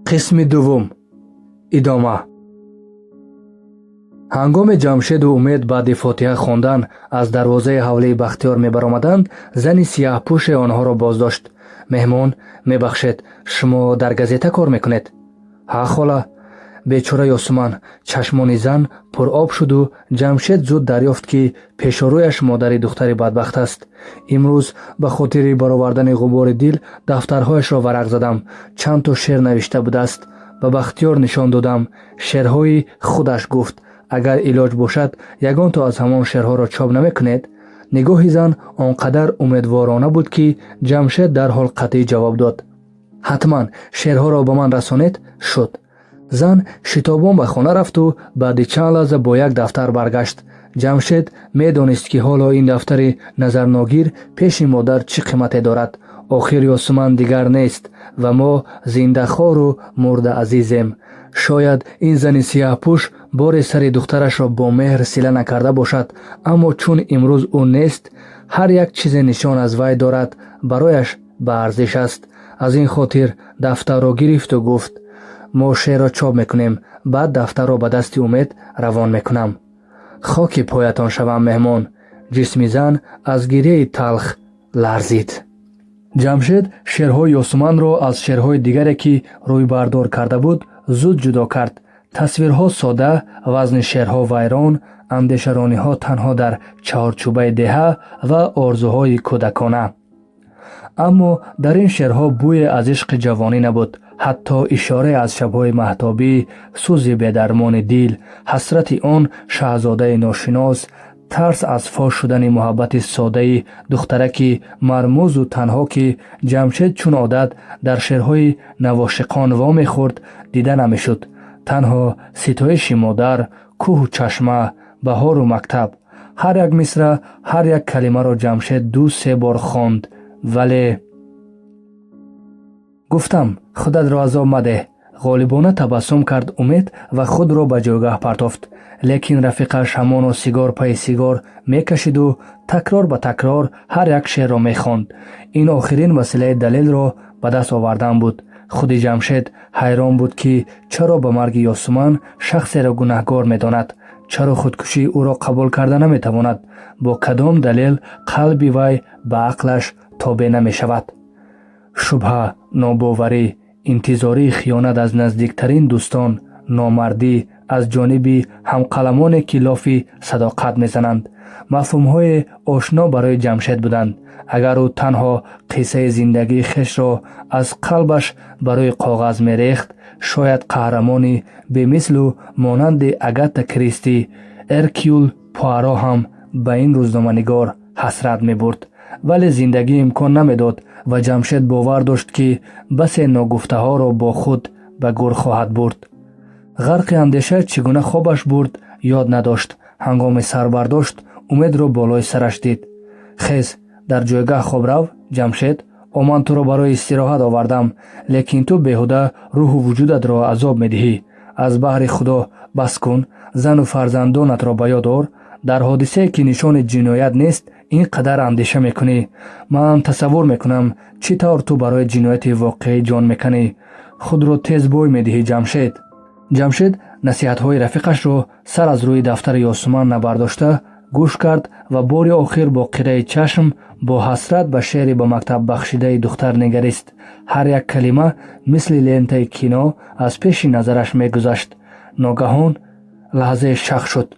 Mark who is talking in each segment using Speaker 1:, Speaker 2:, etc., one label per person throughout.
Speaker 1: Қисми дуввум, идома. Ҳангоме Ҷамшеду Умед баъди фотиҳа хондан аз дарвозаи ҳавлии Бахтиёр мебаромаданд, зани сиёҳпӯше онҳоро боздошт. «Меҳмон, мебахшед, шумо дар газета кор мекунед?» «Ҳа, хола». «Бечора Ёсуман». Чашмони зан пуроб шуду Ҷамшед зуд дарёфт, ки пешорӯяш модари духтари бадбахт аст. «Имрӯз ба хотири баровардани ғубори дил дафтарҳояшро варақ задам. Чанд то шеър навишта будааст. Ба Бахтиёр нишон додам. Шеърҳои худаш гуфт. Агар илоҷ бошад, ягон то аз ҳамон шеърҳоро чоп намекунед?» Нигоҳи зан он қадар умедворона буд, ки Ҷамшед дарҳол қатъӣ ҷавоб дод: «Ҳатман, шеърҳоро ба ман расонед». «Шуд». Зан шитобон ба хона рафту баъди чанд лаҳза бо як дафтар баргашт. Ҷамшед медонист, ки ҳоло ин дафтари назарногир пеши модар чӣ қимате дорад. Охир Ёсуман дигар нест ва мо зиндахору мурдаазизем. Шояд ин зани сиёҳпӯш боре сари духтарашро бо меҳр сила накарда бошад, аммо чун имрӯз ӯ нест, ҳар як чизе нишон аз вай дорад, барояш баарзиш аст. Аз ин хотир дафтарро гирифту гуфт: «Мо шеърро чоп мекунем, баъд дафтарро ба дасти Умед равон мекунам». «Хоки поятон шавам, меҳмон». Ҷисми зан аз гирьяи талх ларзид. Ҷамшед шеърҳои Ёсуманро аз шеърҳои дигаре, ки рӯйбардор карда буд, зуд ҷудо кард. Тасвирҳо сода, вазни шеърҳо вайрон, андешарониҳо танҳо дар чаҳорчӯбаи деҳа ва орзуҳои кӯдакона. Аммо дар ин шеърҳо бӯе аз ишқи ҷавонӣ набуд, ҳатто ишорае аз шабҳои маҳтобӣ, сӯзи бедармони дил, ҳасрати он шаҳзодаи ношинос, тарс аз фош шудани муҳаббати содаи духтараки мармузу танҳо, ки Ҷамшед чун одат дар шеърҳои навошиқон вомехӯрд, дида намешуд. Танҳо ситоиши модар, кӯҳу чашма, баҳору мактаб. Ҳар як мисра, ҳар як калимаро Ҷамшед ду се бор хонд, вале «Гуфтам, худатро азоб мадеҳ», ғолибона табассум кард Умед ва худро ба ҷойгаҳ партофт. Лекин рафиқаш ҳамоно сигор пайи сигор мекашиду такрор ба такрор ҳар як шеърро мехонд. Ин охирин василаи далелро ба даст овардан буд. Худи Ҷамшед ҳайрон буд, ки чаро ба марги Ёсуман шахсеро гунаҳгор медонад, чаро худкушии ӯро қабул карда наметавонад, бо кадом далел қалби вай ба ақлаш тобеъ намешавад. Шубҳа, нобоварӣ, интизории хиёнат аз наздиктарин дӯстон, номардӣ аз ҷониби ҳамқаламоне, ки лофи садоқат мезананд, мафҳумҳои ошно барои Ҷамшед буданд. Агар ӯ танҳо қиссаи зиндагии хешро аз қалбаш барои коғаз мерехт, шояд қаҳрамони бемислу монанди Агата Кристи, Эркюл Пуаро ҳам ба ин рӯзноманигор ҳасрат мебурд. Вале зиндагӣ имкон намедод ва Ҷамшед бовар дошт, ки басе ногуфтаҳоро бо худ ба гур хоҳад бурд. Ғарқи андеша чӣ гуна хобаш бурд, ёд надошт. Ҳангоми сар бардошт, Умедро болои сараш дид. «Хез, дар ҷойгаҳ хоб рав, Ҷамшед. О, ман туро барои истироҳат овардам, лекин ту беҳуда рӯҳу вуҷудатро азоб медиҳӣ. Аз баҳри Худо, бас кун, зану фарзандонатро ба ёд ор. Дар ҳодисае, ки нишони ҷиноят нест, ин қадар андеша мекунӣ. Ман тасаввур мекунам, чӣ тавр ту барои ҷинояти воқеӣ ҷон меканӣ. Худро тез бой медиҳӣ, Ҷамшед». Ҷамшед насиҳатҳои рафиқашро сар аз рӯи дафтари Ёсуман набардошта гӯш кард ва бори охир бо қираи чашм, бо ҳасрат ба шеъри ба мактаб бахшидаи духтар нигарист. Ҳар як калима мисли лентаи кино аз пеши назараш мегузашт. Ногаҳон лаҳзае шах шуд.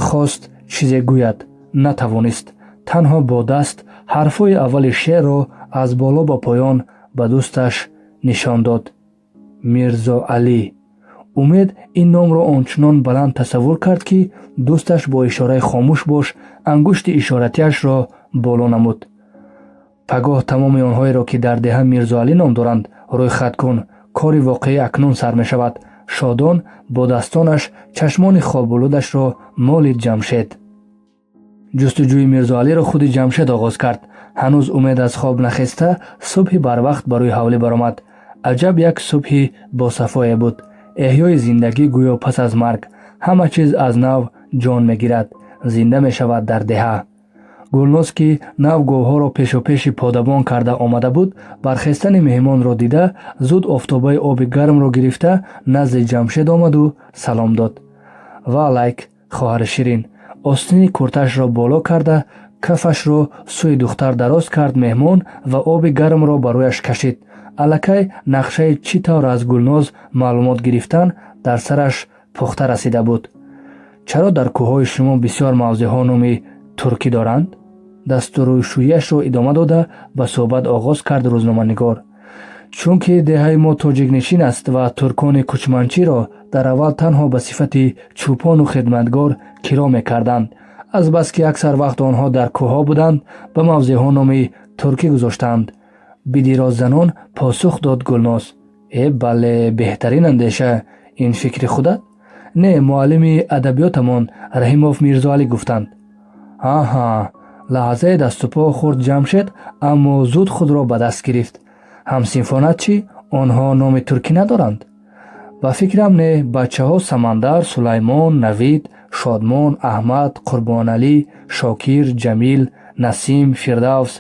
Speaker 1: Хост чизе гӯяд, натавонист. Танҳо бо даст ҳарфҳои аввали шеърро аз боло ба поён ба дӯсташ нишон дод: «Мирзоалӣ». Умед ин номро ончунон баланд тасаввур кард, ки дӯсташ бо ишораи «хомӯш бош» ангушти ишоратиашро боло намуд. «Пагоҳ тамоми онҳоеро, ки дар деҳа Мирзоалӣ ном доранд, рӯйхат кун. Кори воқеӣ акнун сар мешавад». Шодон бо дастонаш чашмони хоболудашро молид Ҷамшед. Ҷустуҷӯи Мирзоалиро худи Ҷамшед оғоз кард. Ҳанӯз Умед аз хоб нахеста, субҳи барвақт ба рӯи ҳавлӣ баромад. Аҷаб як субҳи босафое буд! Эҳёи зиндагӣ, гӯё пас аз марг. Ҳама чиз аз нав ҷон мегирад, зинда мешавад дар деҳа. Гулноз, ки нав говҳоро пешопеши подабон карда омада буд, бархестани меҳмонро дида, зуд офтобаи оби гармро гирифта назди Ҷамшед омаду салом дод. Ва алайк, хоҳари ширин! Остини курташро боло карда, кафашро сӯи духтар дароз кард меҳмон ва оби гармро ба рӯяш кашид. Аллакай нақшаи чӣ тавр аз Гулноз маълумот гирифтан дар сараш пухта расида буд. Чаро дар кӯҳҳои шумо бисёр мавзеъҳо номи туркӣ доранд? Дастурӯшӯяшро идома дода, ба суҳбат оғоз кард рӯзноманигор. Чунки деҳаи мо тоҷикнишин аст ва туркони кӯчманчиро дар аввал танҳо ба сифати чӯпону хидматгор киро мекарданд. Азбаски аксар вақт онҳо дар кӯҳҳо буданд, ба мавзеъҳо номи туркӣ гузоштаанд, бидироззанон посух дод Гулноз. Э, бале, беҳтарин андеша. Ин фикри худат? Не, муаллими адабиётамон Раҳимов Мирзоалӣ гуфтанд. Аҳа, лаҳзае даступо хӯрд Ҷамшед, аммо зуд худро ба даст гирифт. Ҳамсинфонат чӣ? Онҳо номи туркӣ надоранд? Ба фикрам, не. Бачаҳо Самандар, Сулаймон, Навид, Шодмон, Аҳмад, Қурбоналӣ, Шокир, Ҷамил, Насим, Фирдавс.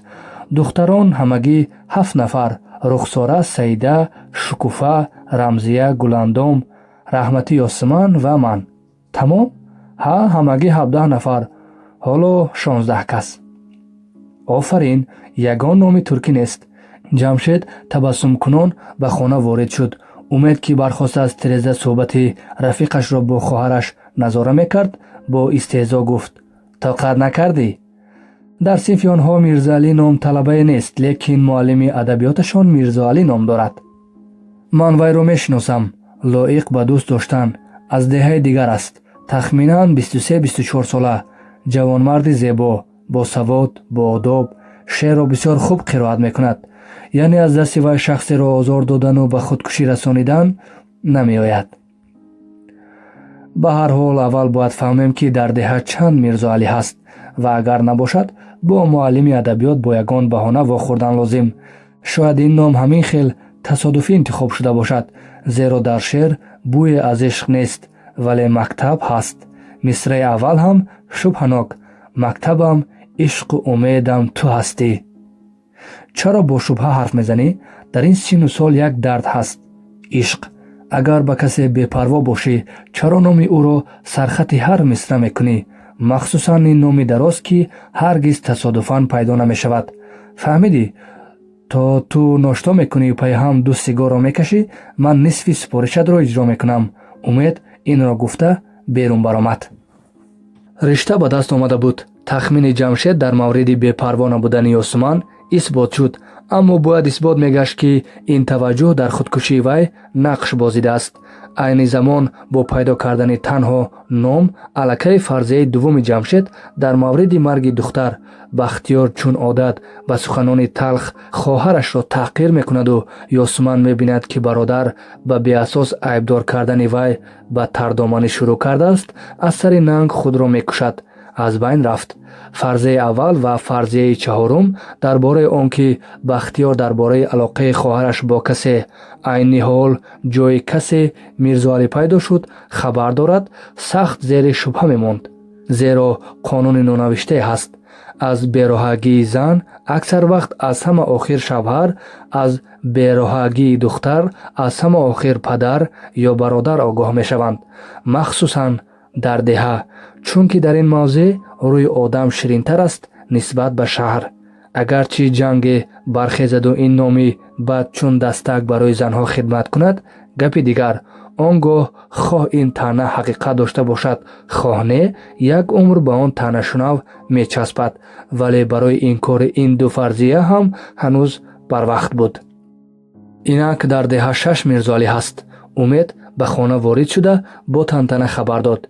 Speaker 1: Духтарон ҳамагӣ ҳафт нафар: Рухсора, Саида, Шукуфа, Рамзия, Гуландом, Раҳматӣ Ёсуман ва ман. Тамом? Ҳа, ҳамагӣ 17 нафар, ҳоло 16 кас. Офарин, ягон номи туркӣ нест. Ҷамшед табассумкунон ба хона ворид шуд. Умед, ки бархоста аз тиреза суҳбати рафиқашро бо хоҳараш назора мекард, бо истеҳзо гуфт: Тоқат накардӣ? Дар синфи онҳо Мирзоалӣ ном талабае нест, лекин муаллими адабиёташон Мирзоалӣ ном дорад. Ман вайро мешиносам. Лоиқ ба дӯст доштан. Аз деҳаи дигар аст, тахминан 23-24 сола, ҷавонмарди зебо, босавод, боодоб, шеърро бисёр хуб қироат мекунад. Яъне аз дасти вай шахсеро озор додану ба худкушӣ расонидан намеояд. Ба ҳар ҳол, аввал бояд фаҳмем, ки дар деҳа чанд Мирзоалӣ ҳаст ва агар набошад, бо муаллими адабиёт бо ягон баҳона вохӯрдан лозим. Шояд ин ном ҳамин хел тасодуфӣ интихоб шуда бошад, зеро дар шеър бӯе аз ишқ нест, вале мактаб ҳаст. Мисраи аввал ҳам шубҳанок: мактабам, ишқу умедам ту ҳастӣ. Чаро бо шубҳа ҳарф мезанӣ? Дар ин синну сол як дард ҳаст – ишқ. Агар ба касе бепарво бошӣ, чаро номи ӯро сархати ҳар мисра мекунӣ? Махсусан ин номи дароз, ки ҳаргиз тасодуфан пайдо намешавад. Фаҳмидӣ? То ту ношто мекунӣ, пайҳам ду сигорро мекашӣ, ман нисфи супоришатро иҷро мекунам. Умед инро гуфта берун баромад. Ришта ба даст омада буд. Тахмини Ҷамшед дар мавриди бепарво набудани Ёсуман исбот шуд, аммо бояд исбот мегашт, ки ин таваҷҷӯҳ дар худкушии вай нақш бозидааст. Айни замон бо пайдо кардани танҳо ном аллакай фарзияи дуввуми Ҷамшед дар мавриди марги духтар, Бахтиёр чун одат ба суханони талх хоҳарашро таҳқир мекунаду Ёсуман мебинад, ки бародар ба беасос айбдор кардани вай ба тардоманӣ шурӯъ кардааст, аз сари нанг худро мекушад, аз байн рафт. Фарзияи аввал ва фарзияи чаҳорум дар бораи он ки Бахтиёр дар бораи алоқаи хоҳараш бо касе, айни ҳол ҷои касе Мирзоалӣ пайдо шуд, хабар дорад, сахт зери шубҳа мемонд, зеро қонуни нонавиштае ҳаст: аз бероҳагии зан аксар вақт аз ҳама охир шавҳар, аз бероҳагии духтар аз ҳама охир падар ё бародар огоҳ мешаванд, махсусан дар деҳа, чунки дар ин мавзеъ рӯи одам ширинтар аст нисбат ба шаҳр. Агарчи ҷанге бархезаду ин номи бад чун дастак барои занҳо хидмат кунад, гапи дигар. Он гоҳ хоҳ ин таъна ҳақиқат дошта бошад, хоҳ не, як умр ба он таънашунав мечаспад. Вале барои инкори ин ду фарзия ҳам ҳанӯз барвақт буд. Инак дар деҳа шаш Мирзоалӣ ҳаст. Умед ба хона ворид шуда, бо тантана хабар дод.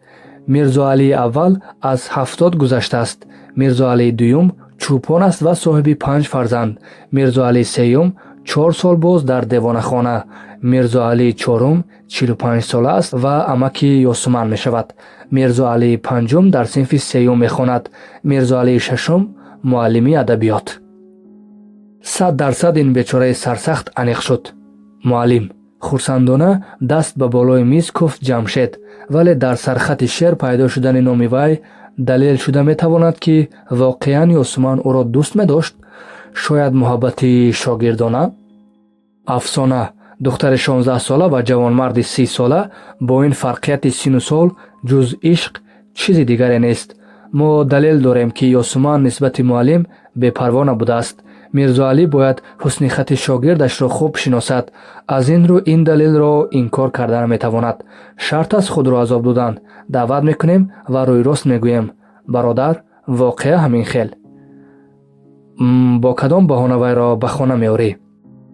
Speaker 1: Мирзоалии аввал аз 70 гузаштааст. Мирзоалии дуюм чӯпон аст ва соҳиби панҷ фарзанд. Мирзоалии сеюм 4 сол боз дар девонахона. Мирзоалии чорум 45-сола аст ва амаки Ёсуман мешавад. Мирзоалии панҷум дар синфи сеюм мехонад. Мирзоалии шашум муаллими адабиёт. 100% ин бечораи сарсахт аниқ шуд. Муаллим хурсандона даст ба болои миз куфт Ҷамшед, вале дар сархати шеър пайдо шудани номи вай Далел шуда метавонад, ки воқеан Ёсуман ӯро дӯст медошт? Шояд муҳаббати шогирдона? Афсона. Духтари 16-сола ва ҷавонмарди 30-сола бо ин фарқияти сину сол ҷуз ишқ чизи дигаре нест. Мо далел дорем, ки Ёсуман нисбати муаллим бепарво набудааст. Мирзоалӣ бояд ҳусни хати шогирдашро хуб шиносад. Аз ин рӯ ин далелро инкор карда наметавонад. Шарт аст худро азоб додан? Даъват мекунем ва рӯйрост мегӯем: бародар, воқеа ҳамин хел. Бо кадом баҳона вайро ба хона меорӣ?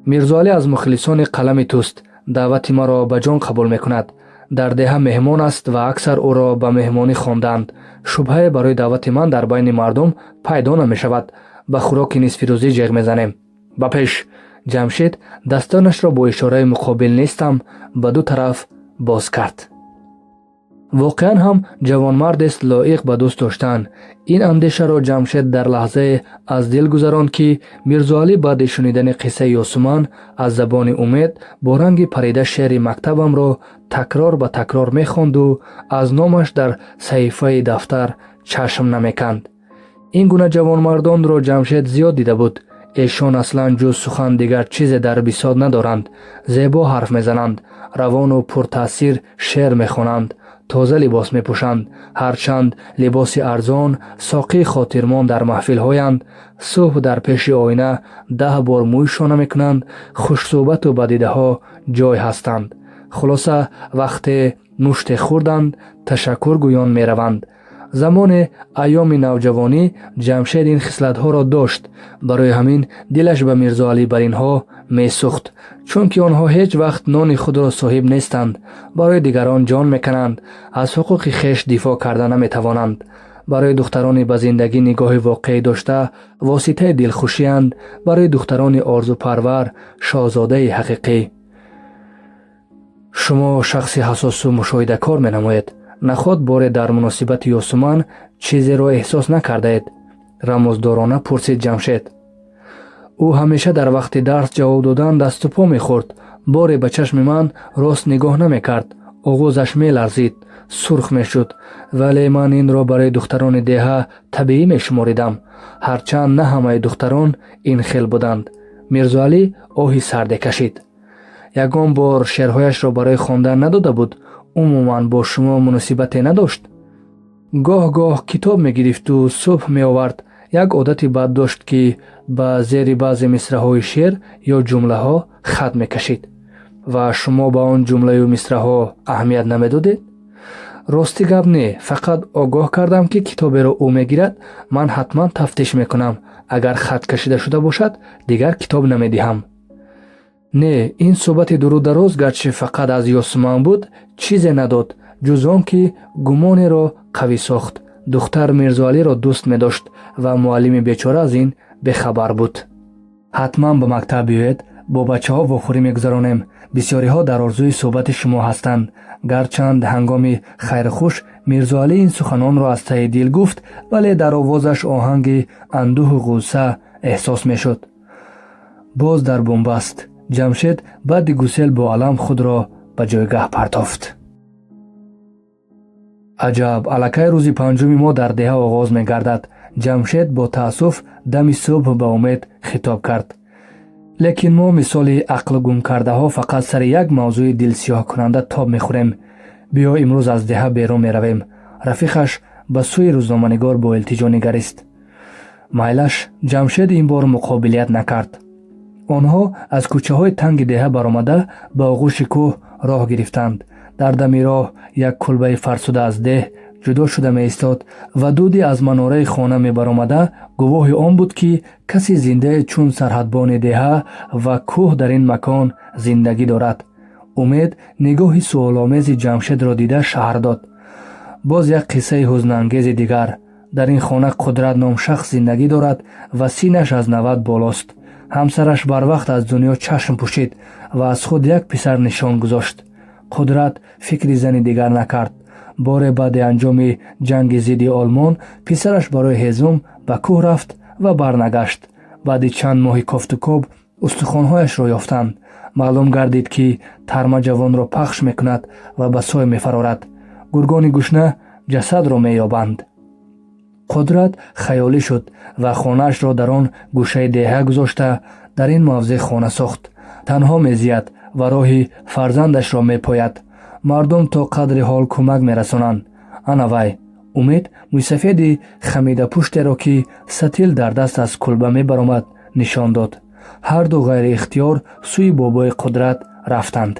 Speaker 1: Мирзоалӣ аз мухлисони қалами туст. Даъвати маро ба ҷон қабул мекунад. Дар деҳа меҳмон аст ва аксар ӯро ба меҳмонӣ хондаанд. Шубҳае барои даъвати ман дар байни мардум пайдо намешавад. Ба хӯроки нисфирӯзӣ ҷеғ мезанем. Ба пеш! Ҷамшед дастонашро бо ишораи муқобил нестам ба ду тараф боз кард. Воқеан ҳам ҷавонмардест лоиқ ба дӯст доштан. Ин андешаро Ҷамшед дар лаҳзае аз дил гузаронд, ки Мирзоалӣ баъди шунидани қиссаи Ёсуман аз забони Умед бо ранги парида шеъри мактабамро такрор ба такрор мехонду аз номаш дар саҳифаи дафтар чашм намеканд. Ин гуна ҷавонмардонро Ҷамшед зиёд дида буд. Эшон аслан ҷуз сухан дигар чизе дар бисот надоранд. Зебо ҳарф мезананд, равону пуртаъсир шеър мехонанд, тоза либос мепӯшанд, ҳарчанд либоси арзон, соқии хотирмон дар маҳфилҳоянд. Субҳ дар пеши оина 10 бор мӯй шона мекунанд, хушсӯҳбату ба дидаҳо ҷой ҳастанд. Хулоса, вақте муште хӯрданд, ташаккур гӯён мераванд. Замоне, айёми навҷавонӣ, Ҷамшед ин хислатҳоро дошт. Барои ҳамин дилаш ба Мирзоалӣ бар инҳо месӯхт, чунки онҳо ҳеҷ вақт нони худро соҳиб нестанд, барои дигарон ҷон мекананд, аз ҳуқуқи хеш дифоъ карда наметавонанд. Барои духтарони ба зиндагӣ нигоҳи воқеӣ дошта воситаи дилхушианд, барои духтарони орзупарвар шоҳзодаи ҳақиқӣ. Шумо шахси ҳассосу мушоҳидакор менамоед. Наход боре дар муносибати Ёсуман чизеро эҳсос накардаед? Рамоздорона пурсид Ҷамшед. Ӯ ҳамеша дар вақти дарс ҷавоб додан дасту по мехӯрд. Боре ба чашми ман рост нигоҳ намекард, оғозаш меларзид, сурх мешуд. Вале ман инро барои духтарони деҳа табиӣ мешуморидам, ҳарчанд на ҳамаи духтарон ин хел буданд. Мирзоалӣ оҳи сарде кашид. Ягон бор шеърҳояшро барои хондан надода буд? Умуман бо шумо муносибате надошт? Гоҳ-гоҳ китоб мегирифту субҳ меовард. Як одати бад дошт, ки ба зери баъзе мисраҳои шеър ё ҷумлаҳо хат мекашид. Ва шумо ба он ҷумлаю мисраҳо аҳамият намедодед? Рости гап, не. Фақат огоҳ кардам, ки китоберо ӯ мегирад, ман ҳатман тафтиш мекунам. Агар хат кашида шуда бошад, дигар китоб намедиҳам. Не, ин суҳбати дуру дароз, гарчи фақат аз Ёсуман буд, чизе надод, ҷуз он ки гумонеро қавӣ сохт: духтар Мирзоалиро дӯст медошт ва муаллими бечора аз ин бехабар буд. Ҳатман ба мактаб биёед, бо бачаҳо вохӯрӣ мегузаронем. Бисёриҳо дар орзуи суҳбати шумо ҳастанд. Гарчанд ҳангоми хайрхуш Мирзоалӣ ин суханонро аз таҳи дил гуфт, вале дар овозаш оҳанги андӯҳу ғусса эҳсос мешуд. Боз дар бунбаст. Ҷамшед баъди гусел бо алам худро ба ҷойгаҳ партофт. Аҷаб, аллакай рӯзи панҷуми мо дар деҳа оғоз мегардад. Ҷамшед бо таассуф дами субҳ ба Умед хитоб кард. Лекин мо мисоли ақлгумкардаҳо фақат сари як мавзӯи дилсиёҳкунанда тоб мехӯрем. Биё, имрӯз аз деҳа берун меравем. Рафиқаш ба сӯи рӯзноманигор бо илтиҷо нигарист. Майлаш. Ҷамшед ин бор муқобилият накард. Онҳо аз кӯчаҳои танги деҳа баромада, ба оғӯши кӯҳ роҳ гирифтанд. Дар дами роҳ як кулбаи фарсуда аз деҳ ҷудо шуда меистод ва дуди аз манораи хона мебаромада гувоҳи он буд, ки каси зиндае чун сарҳадбони деҳа ва кӯҳ дар ин макон зиндагӣ дорад. Умед нигоҳи суоломези Ҷамшедро дида шаҳр дод. Боз як қиссаи ҳузнангези дигар. Дар ин хона Қудрат ном шахс зиндагӣ дорад ва синнаш аз 90 болост. Ҳамсараш барвақт аз дунё чашм пӯшид ва аз худ як писар нишон гузошт. Қудрат фикри зани дигар накард. Боре баъди анҷоми ҷанги зидди Олмон писараш барои ҳезум ба кӯҳ рафт ва барнагашт. Баъди чанд моҳи кофтукоб устухонҳояшро ёфтанд. Маълум гардид, ки тарма ҷавонро пахш мекунад ва ба сой мефарорад. Гургони гушна ҷасадро меёбанд. Қудрат хаёлӣ шуд ва хонаашро дар он гӯшаи деҳа гузошта, дар ин мавзеъ хона сохт. Танҳо мезияд ва роҳи фарзандашро мепояд. Мардум то қадри ҳол кӯмак мерасонанд. Ана вай. Умед мӯйсафеди хамидапуштеро, ки сатил дар даст аз кулба мебаромад, нишон дод. Ҳарду ғайриихтиёр сӯи бобои Қудрат рафтанд.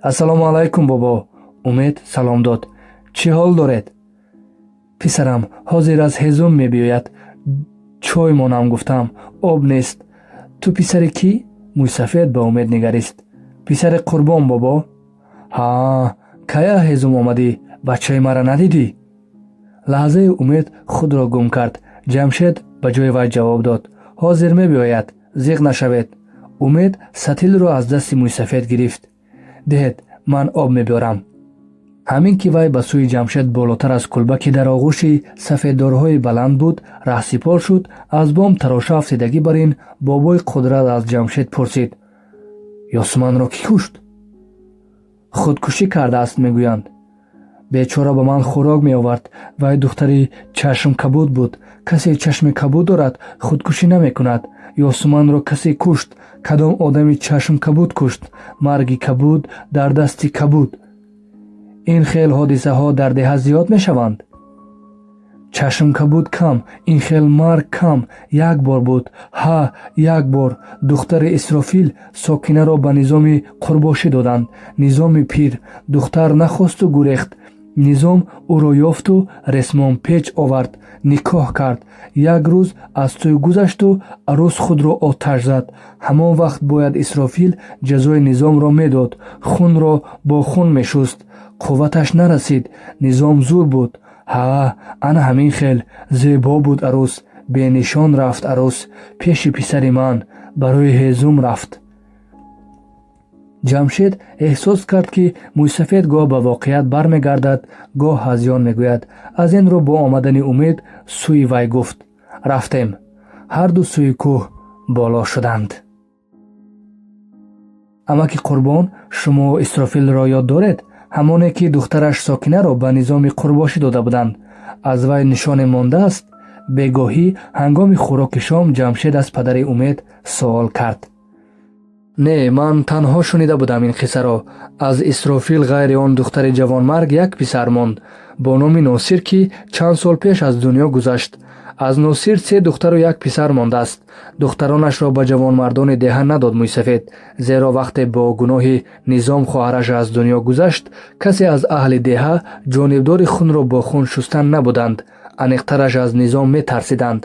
Speaker 1: Ассалому алайкум, бобо. Умед салом дод. Чӣ ҳол доред? Писарам ҳозир аз ҳезум мебиёяд. Чой монам гуфтам, об нест. Ту писари кӣ? Мӯйсафед ба Умед нигарист. Писари Қурбон, бобо. Ҳа, кая ҳезум омадӣ? Бачаи мара надидӣ? Лаҳзаи Умед худро гум кард. Ҷамшед ба ҷои вай ҷавоб дод. Ҳозир мебиёяд, зиқ нашавед. Умед сатилро аз дасти мӯйсафед гирифт. Диҳед, ман об мебиёрам. Ҳамин ки вай ба сӯи Ҷамшед болотар аз кулба, ки дар оғӯши сафеддорҳои баланд буд, раҳсипор шуд, аз бом тароша афтидагӣ бар ин бобои Қудрат аз Ҷамшед пурсид: Ёсуманро кӣ кушт? Худкушӣ кардааст, мегӯянд. Бечора ба ман хӯрок меовард. Вай духтари чашмкабуд буд. Касе чашми кабуд дорад, худкушӣ намекунад. Ёсуманро касе кушт. Кадом одами чашмкабуд кушт? Марги кабуд дар дасти кабуд. Ин хел ҳодисаҳо дар деҳа зиёд мешаванд? Чашмкабуд кам, ин хел марг кам. Як бор буд. Ҳа, як бор духтари Исрофил Сокинаро ба Низоми Қурбошӣ доданд. Низоми пир. Духтар нахосту гурехт. Низом ӯро ёфту ресмонпеч овард, никоҳ кард. Як рӯз аз тӯй гузашту арӯс худро оташ зад. Ҳамон вақт бояд Исрофил ҷазои Низомро медод, хунро бо хун мешуст. Қувваташ нарасид. Низом зур буд. Ҳа, ана ҳамин хел. Зебо буд арӯс. Бенишон рафт арӯс. Пеши писари ман барои ҳезум рафт. Ҷамшед эҳсос кард, ки мӯйсафед гоҳ ба воқеият бармегардад, гоҳ ҳазён мегӯяд. Аз ин рӯ бо омадани Умед сӯи вай гуфт: Рафтем. Ҳарду сӯи кӯҳ боло шуданд. Амаки Қурбон, шумо Исрофилро ёд доред? Ҳамоне ки духтараш Сокинаро ба Низоми Қурбошӣ дода буданд. Аз вай нишоне мондааст? Бегоҳӣ ҳангоми хӯроки шом Ҷамшед аз падари Умед суол кард. Не, ман танҳо шунида будам ин қиссаро. Аз Исрофил ғайри он духтари ҷавонмарг як писар монд бо номи Носир, ки чанд сол пеш аз дунё гузашт. Аз Носир се духтару як писар мондааст. Духтаронашро ба ҷавонмардони деҳа надод мӯйсафед, зеро вақте бо гуноҳи Низом хоҳараш аз дунё гузашт, касе аз аҳли деҳа ҷонибдори хунро бо хун шустан набуданд, аниқтараш, аз Низом метарсиданд.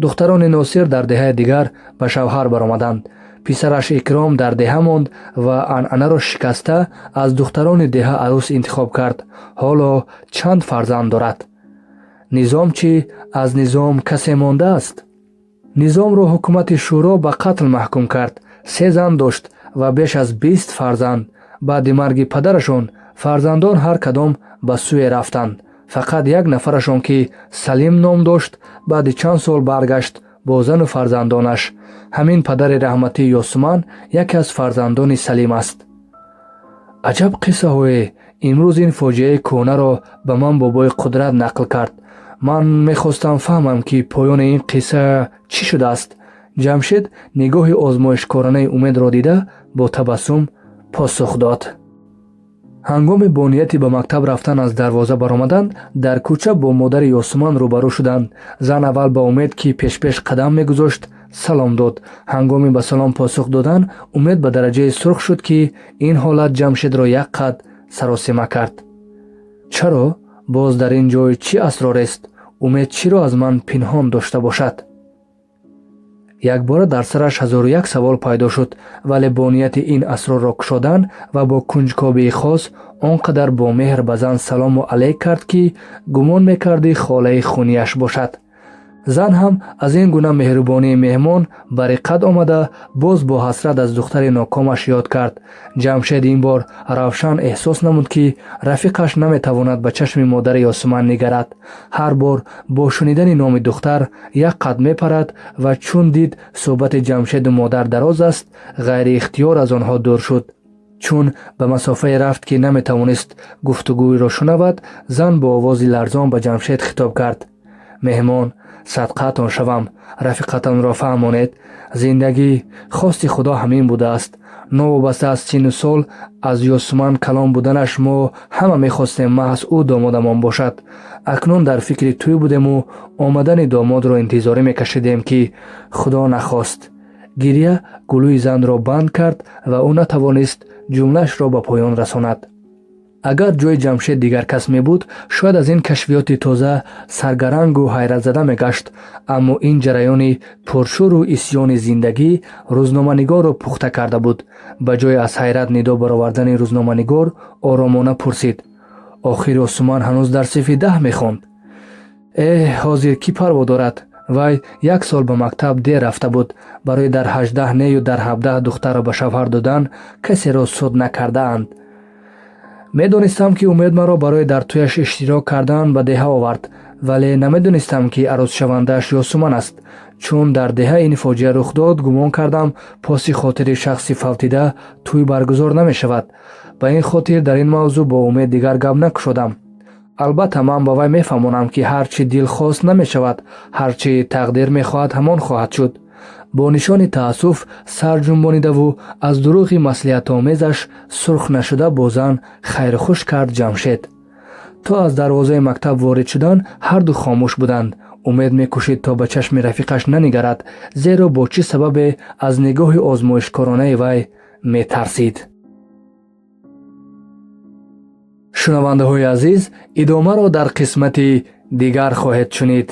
Speaker 1: Духтарони Носир дар деҳаи дигар ба шавҳар баромаданд. Писараш Икром дар деҳа монд ва анъанаро шикаста, аз духтарони деҳа арӯс интихоб кард. Ҳоло чанд фарзанд дорад. Низом чӣ? Аз Низом касе мондааст? Низомро ҳукумати шӯро ба қатл маҳкум кард. Се зан дошт ва беш аз 20 фарзанд. Баъди марги падарашон фарзандон ҳар кадом ба сӯе рафтанд. Фақат як нафарашон, ки Салим ном дошт, баъди чанд сол баргашт бо зану фарзандонаш. Ҳамин падари раҳматии Ёсуман яке аз фарзандони Салим аст. Аҷаб қиссаҳое! Имрӯз ин фоҷиаи кӯҳнаро ба ман бобои Қудрат нақл кард. Ман мехостам фаҳмам, ки поёни ин қисса чӣ шудааст. Ҷамшед нигоҳи озмоишкоронаи Умедро дида, бо табассум посух дод. Ҳангоми бо нияти ба мактаб рафтан аз дарвоза баромаданд, дар кӯча бо модари Ёсуман рӯбарӯ шуданд. Зан аввал ба Умед, ки пешпеш қадам мегузошт, салом дод. Ҳангоми ба салом посух додан Умед ба дараҷае сурх шуд, ки ин ҳолат Ҷамшедро як қад саросима кард. Чаро? Боз дар ин ҷой чӣ асрорест? Умед чиро аз ман пинҳон дошта бошад? Якбора дар сараш ҳазору як савол пайдо шуд, вале бо нияти ин асрорро кушодан ва бо кунҷкобии хос он қадар бо меҳр ба зан салому алейк кард, ки гумон мекардӣ холаи хунияш бошад. Зан ҳам аз ин гуна меҳрубонии меҳмон ба риққат омада, боз бо ҳасрат аз духтари нокомаш ёд кард. Ҷамшед ин бор равшан эҳсос намуд, ки рафиқаш наметавонад ба чашми модари Ёсуман нигарад. Ҳар бор бо шунидани номи духтар як қад мепарад ва чун дид суҳбати Ҷамшеду модар дароз аст, ғайриихтиёр аз онҳо дур шуд. Чун ба масофае рафт, ки наметавонист гуфтугӯйро шунавад, зан бо овози ларзон ба Ҷамшед хитоб кард: Меҳмон, садқаатон шавам, рафиқатонро фаҳмонед. Зиндагӣ, хости Худо ҳамин будааст. Новобаста аз синну сол, аз Ёсуман калон буданаш, мо ҳама мехостем маҳз ӯ домодамон бошад. Акнун дар фикри тӯй будему омадани домодро интизорӣ мекашидем, ки Худо нахост. Гирья гулӯи занро банд кард ва ӯ натавонист ҷумлаашро ба поён расонад. Агар ҷои Ҷамшед дигар кас мебуд, шояд аз ин кашфиёти тоза саргарангу ҳайратзада мегашт, аммо ин ҷараёни пуршӯру исьёни зиндагӣ рӯзноманигорро пухта карда буд. Ба ҷои аз ҳайрат нидо баровардани, рӯзноманигор оромона пурсид: «Охир Ёсуман ҳанӯз дар синфи 10 мехонд». «Эҳ, ҳозир кӣ парво дорад? Вай як сол ба мактаб дер рафта буд. Барои дар 18 нею дар 17 духтарро ба шавҳар додан касеро суд накардаанд. Медонистам, ки Умед маро барои дар тӯяш иштирок кардан ба деҳа овард, вале намедонистам, ки арӯсшавандааш Ёсуман аст. Чун дар деҳа ин фоҷиа рух дод, гумон кардам, поси хотири шахси фавтида тӯй баргузор намешавад. Ба ин хотир дар ин мавзӯъ бо Умед дигар гап накушодам. Албатта, ман ба вай мефаҳмонам, ки ҳар чӣ дил хост намешавад, ҳар чӣ тақдир мехоҳад, ҳамон хоҳад шуд». Бо нишони таассуф сар ҷунбонидаву аз дурӯғи маслиҳатомезаш сурх нашуда, бо зан хайрухуш кард Ҷамшед. То аз дарвозаи мактаб ворид шудан, ҳарду хомӯш буданд. Умед мекӯшид, то ба чашми рафиқаш нанигарад, зеро бо чӣ сабабе аз нигоҳи озмоишкоронаи вай метарсид. Шунавандаҳои азиз, идомаро дар қисмати дигар хоҳед шунид.